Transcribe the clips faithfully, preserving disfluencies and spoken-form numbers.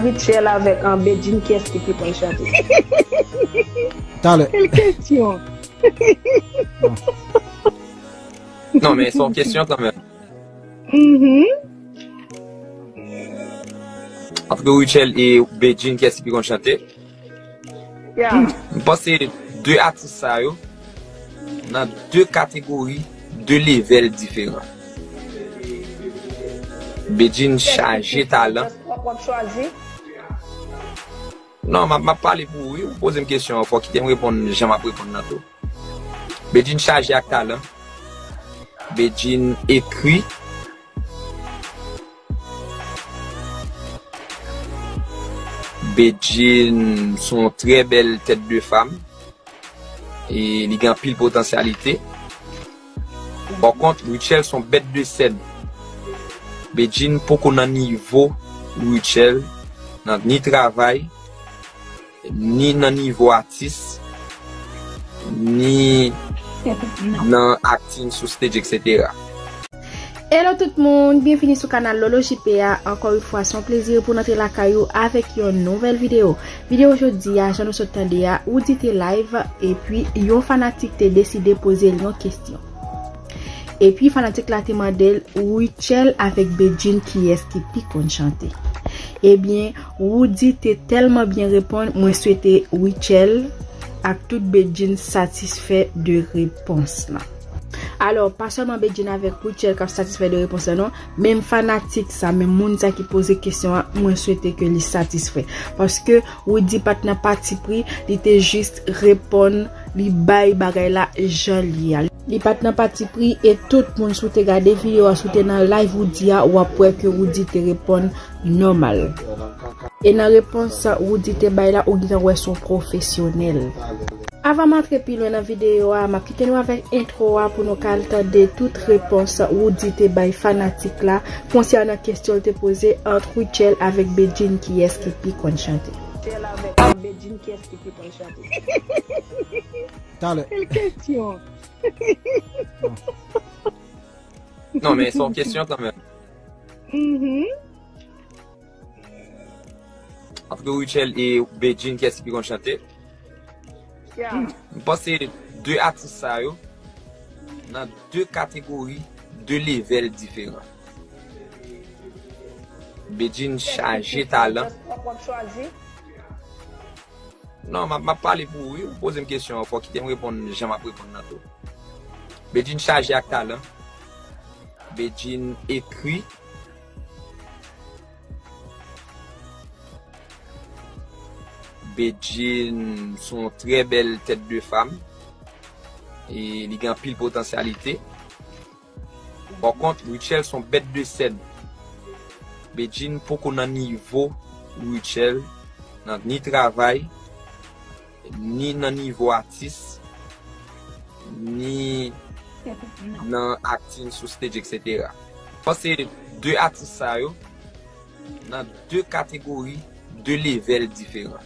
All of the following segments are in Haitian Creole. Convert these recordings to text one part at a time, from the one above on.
Rutshelle avèk, um, Bedjine, kiyès ki pi konn chante? Talè. Kèl kesyon? Non, men se yon kesyon kanmenm. Mhm. Antre Rutshelle e Bedjine, kiyès ki pi konn chante? Yeah. M panse de atis sa yo nan de kategori, de level diferan. Bedjine chaje talan. Wap, wap chwazi. Non, m ap, m ap pale pou ou, wi. Ou poze m kesyon an, fò kite m reponn jan m ap reponn nan tou. Bedjine chaje ak talan. Bedjine ekri. Bedjine se yon trè bèl tèt de fanm. E li gen anpil potansyalite. Pòkont, Rutshelle se yon bèt de sèn. Bedjine poko nan nivo Rutshelle, nan ni travay, ni nan nivo atis, ni nan akting sou stage, et cetera. Hello tout moun, byenvini sou kanal Lolo J P a. Ankò yon fwa, se yon plezi pou n antre lakay ou avèk yon nouvèl videyo. Videyo jodi a, jan nou sot tande a, Roody te live, epi yon fanatik te deside poze l yon kesyon. Epi fanatik la te mande l, Rutshelle avèk Bedjine, kiyès ki pi konn chante? Ebyen, Roody te tèlman byen reponn, mwen swete Rutshelle ak tout Bedjine satisfè de repons lan. Alò, pa sèlman Bedjine avèk Rutshelle k ap satisfè de repons lan non, menm fanatik sa, menm moun sa ki poze kesyon an, mwen swete ke li satisfè. Paske Roody pa t nan patipri, li te jis reponn, li bay bagay la jan l ye a. Li pa t nan patipri e tout moun, si w te gade videyo a, si w te nan live Roody a, w ap wè ke Roody te reponn nòmal. E nan repons Roody te bay la, ou gentan wè se yon pwofesyonèl. Avan m antre pi lwen nan videyo a, m ap kite nou avèk entwo a pou nou ka al tande tout repons Roody te bay fanatik la konsènan kesyon l te poze ant Rutshelle avèk Bedjine, kiyès ki pi konn chante. Rutshelle avèk, um, Bedjine, kiyès ki pi konn chante? Talè. Kèl kesyon? Non, men se yon kesyon kanmenm. Mhm. Antre Rutshelle e Bedjine, kiyès ki pi konn chante? Yeah. M panse de atis sa yo nan de kategori, de level diferan. Bedjine chaje talan. Wap, wap chwazi. Non, m ap, m ap pale pou ou, wi. Ou poze m kesyon an, fò kite m reponn jan m ap reponn nan tou. Bedjine chaje ak talan. Bedjine ekri. Bedjine se yon trè bèl tèt de fanm. E li gen anpil potansyalite. Pòkont, Rutshelle se yon bèt de sèn. Bedjine poko nan nivo Rutshelle, nan ni travay, ni nan nivo atis, ni nan akting sou stage, et cetera. M panse de atis sa yo nan de kategori, de level diferan.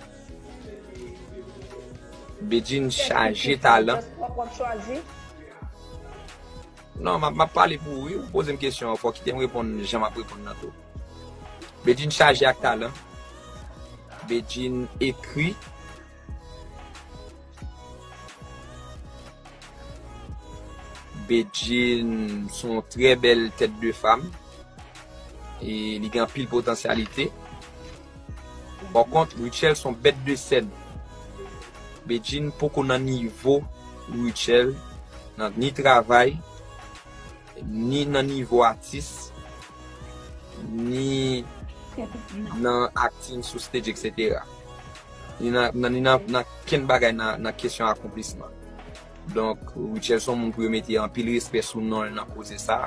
Bedjine chaje talan. Wap, wap chwazi. Non, m ap, m ap pale pou ou, wi. Ou poze m kesyon an, fò kite m reponn jan m ap reponn nan tou. Bedjine chaje ak talan. Bedjine ekri. Bedjine se yon trè bèl tèt de fanm. E li gen anpil potansyalite. Pòkont, Rutshelle se yon bèt de sèn. Bedjine poko nan nivo Rutshelle, nan ni travay, ni nan nivo atis, ni nan akting sou stage, et cetera. Ni nan, nan, ni nan, nan kenn bagay nan, nan kesyon akonplisman. Donk, Rutshelle se yon moun pou yo mete anpil respè sou non l nan koze sa.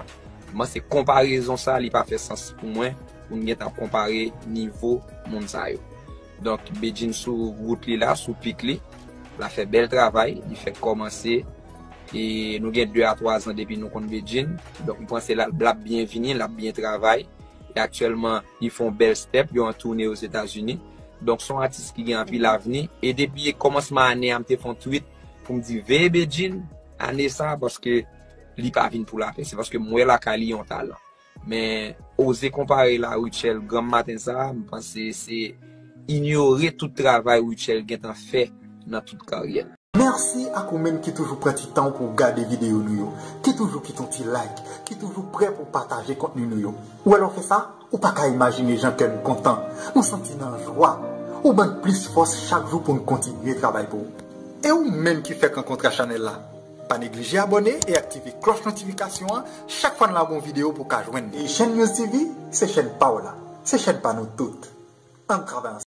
M panse konparezon sa, li pa fè sans pou mwen, pou n gentan konpare nivo moun sa yo. Donk, Bedjine sou wout li la, sou pik li, l ap fè bèl travay, li fèk kòmanse. E nou gen de a twa zan depi nou konn Bedjine. Donk, m panse l ap, l ap byen vini, l ap byen travay. E aktyèlman, li fè yon bèl step, yo an toune Ozetazini. Donk, se yon atis ki gen anpil avni. E depi kòmansman ane a, m te fè yon tweet pou m di, veye Bedjine ane sa, paske li pa vin pou lapè. Se paske m wè lakay li yon talan. Men, Oze konpare l a Rutshelle granm maten sa a, m panse se inyore tout travay Rutshelle gentan fè nan tout karyè l. Mèsi ak ou menm ki toujou pran ti tan w pou w gade videyo nou yo, ki toujou kite yon ti like, ki toujou prè pou w pataje kontni nou yo. Ou wè lè w fè sa, ou pa ka imajine jan kè m kontan. M santi nan jwa. Ou ban n plis fòs chak jou pou n kontinye travay pou ou. E ou menm ki fèk rankontre chanèl la, pa neglije abòne e aktive klòch notifikasyon an chak fwa n lage yon videyo pou w ka jwenn li. E Chèn News T V, se chèn pa w la. Se chèn pa nou tout. Ann travay ansanm.